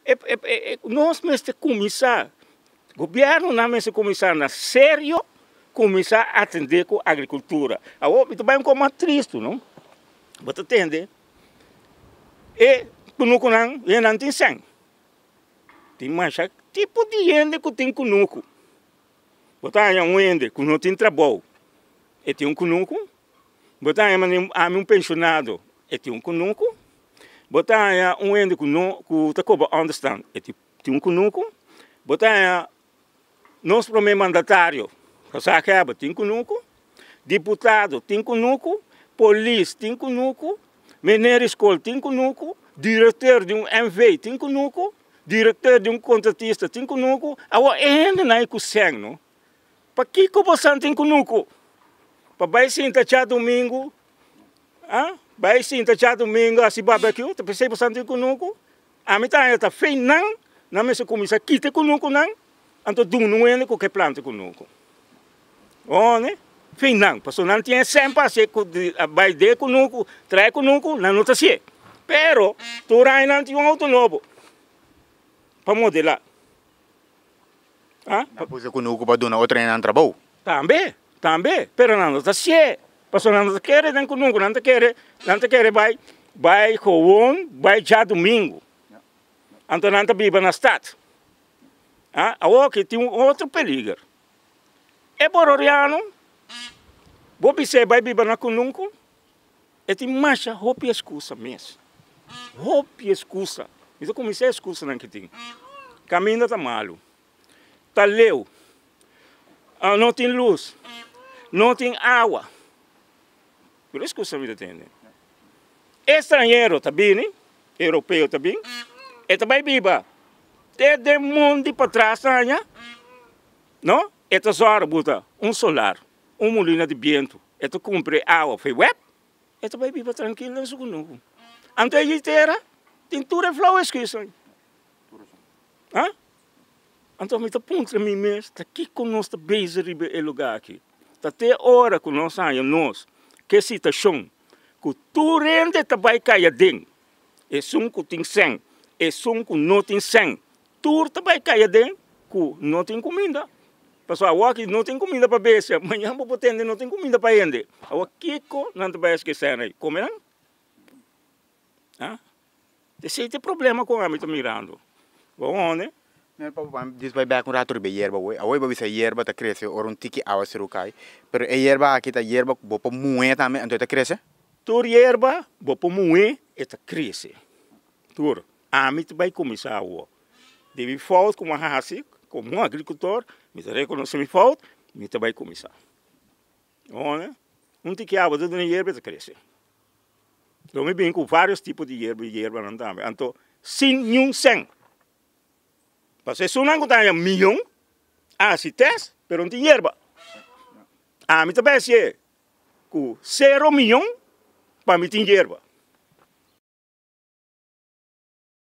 E nos mester kuminsá, gobièrnunan mester kuminsá na serio kuminsá atendé ku agrikultura. Awor mi ta bai un kos mas tristu no, bo ta tende e kunukunan nan tin sèn, tin masha tipo di hende ku tin kunuku. Bo ta haña un hende ku no tin trabou, e tin un kunuku. Bo ta haña manera ami un penshonado, e tin un kunuku. Bo ta haña un hende ku no ku ta koba ònderstan, e tin un kunuku. Bo ta haña nos promé mandatario, gezaghebber, tin kunuku. Diputado tin kunuku, polis tin kunuku, meneer di skol tin kunuku, direkteur di un NV tin kunuku. Directeur di un contratista tin kunuku, awor e hendenan ei ku sèn no. Pakiko bosan tin kunuku? Pa bai sinta djadumingu, ah, bai sinta djadumingu hasi barbecue, ta p'esei bosan tin kunuku? Ami ta haña ta fei nan, nan mester kuminsá kita e kunukunan, anto duna un hende ku ke planta kunuku. One, fei nan, pasobra nan tin e sèn pa hasi ku bai den kunuku, trae kunuku, nan no ta hasié. Pero, tur aña nan tin un outo nobo pa modelá. Ah? Nan puso kunuku pa duna otro hendenan trabou. Tambe, tambe, pero nan no ta hasié, pasobra nan no ta kere den kunuku, nan ta kere, nan ta kere bai, bai gewoon bai djadumingu. Anto nan ta biba na stat. Ah, awoki tin un otro peliger. E bororiano, bo bis'é bai biba na kununku, e tin masha hopi eskusa mes. Hopi eskusa. Mi ta kuminsá e eskusanan ki tin. Kaminda ta malu, ta leu, no tin lus, no tin awa. Tur eskusa mi ta tende. E stranhero ta bini, europeo ta bin, e ta bai biba te den mondi patras aña. No, e ta zòrg buta un solar, un mulina di bientu, e ta kumpra e awa for e web, e ta bai biba trankil den su kunuku. Anto e yitera tin tur e flou eskuisnan. Ha? Anto mi ta puntra mi mes, ta kiko nos ta bezig riba e lugá aki? Ta te ora ku nos haña nos ku e situashon ku tur hende ta bai kai aden, esun ku tin sèn, esun ku no tin sèn, Tur ta bai kai aden ku no tin kuminda. Pasobra awor no tin kuminda pa bestia, mañan bo por tende no tin kuminda pa hende. Awor kiko nan ta bai haci ku e sèn ei? Kome nan? Ha? Esei ta e problema ku ami ta mirando. Bo hone? Mira papa pa mi dis bai bek un rato riba e yerba awor. Awor bo bisa yerba ta krese ora un tiki awaseru kai, pero e yerba aki ta yerba ku bo por muhé tambe anto e ta krese? Tur yerba bo por muhé e ta krese. Tur. Ami ta bai kuminsá awor. Di mi fout ku mi a hasi komo un agrikultor, mi ta rekonosé mi fout, mi ta bai kuminsá. Ora, un tiki awa ta duna yerba e ta krese. Lo mi bin ku vários tipo di yerba i yerbanan tambe. Anto, sin niun sèn. Pasobra esunnan ku ta haña miyon a hasi tèst, pero no tin yerba. Ami ta bai hasié ku sero miyon pa mi tin yerba.